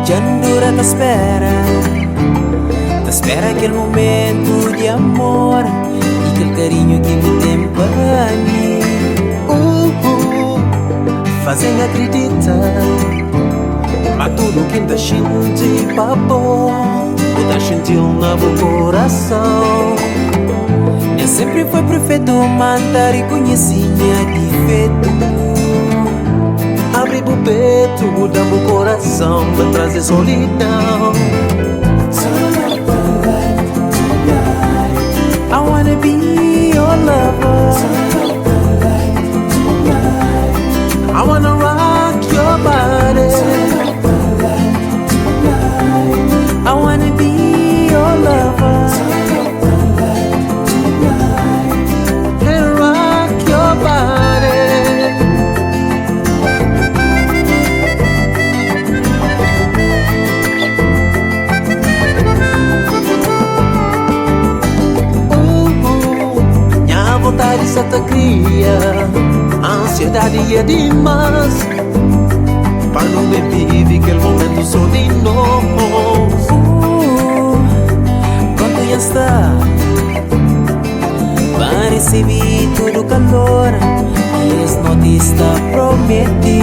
Dja N dura ta spera, ta spera kel momentu di amor I kel karinhu ki bu ten pa mi. Uh, faze-m akridita ma tudu ki N ta xinti pa bo, bu ta xinti-l na bu korason. Nen senpri foi perfetu, ma N ta rikonhese nha difetu. Abri bu petu, bu da-m bu korason, pa N traze solidão. I wanna be your lover. I wanna rock your body. I wanna be your lover. And rock your body. Uh, nha vontadi sa ta kria, ansiedadi é dimas. Pa nu ben vive kel momentu so di nos. Prontu dja sta pa recebi tudu kalor ki es noti sta promete.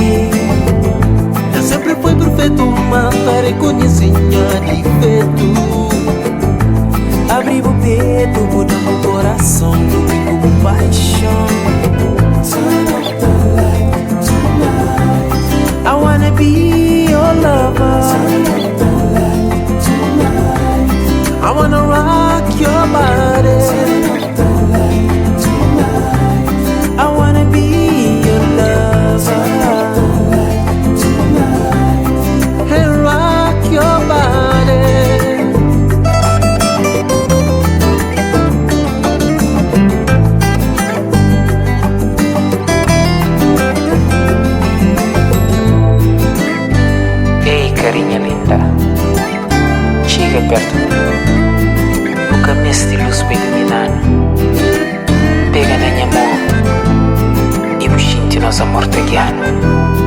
Nen senpri foi perfetu, ma N ta rikonhese nha difetu. Abri bu petu, bu da-m bu korason, bu ben ku bu paixon. I wanna be your lover. I wanna rock your body. I wanna be your lover. And rock your body. Ei karinha linda, txiga pertu mi Nu ka meste lus pa ilumina-nu Pega na nha mon i bu xinti nos amor ta gia-nu.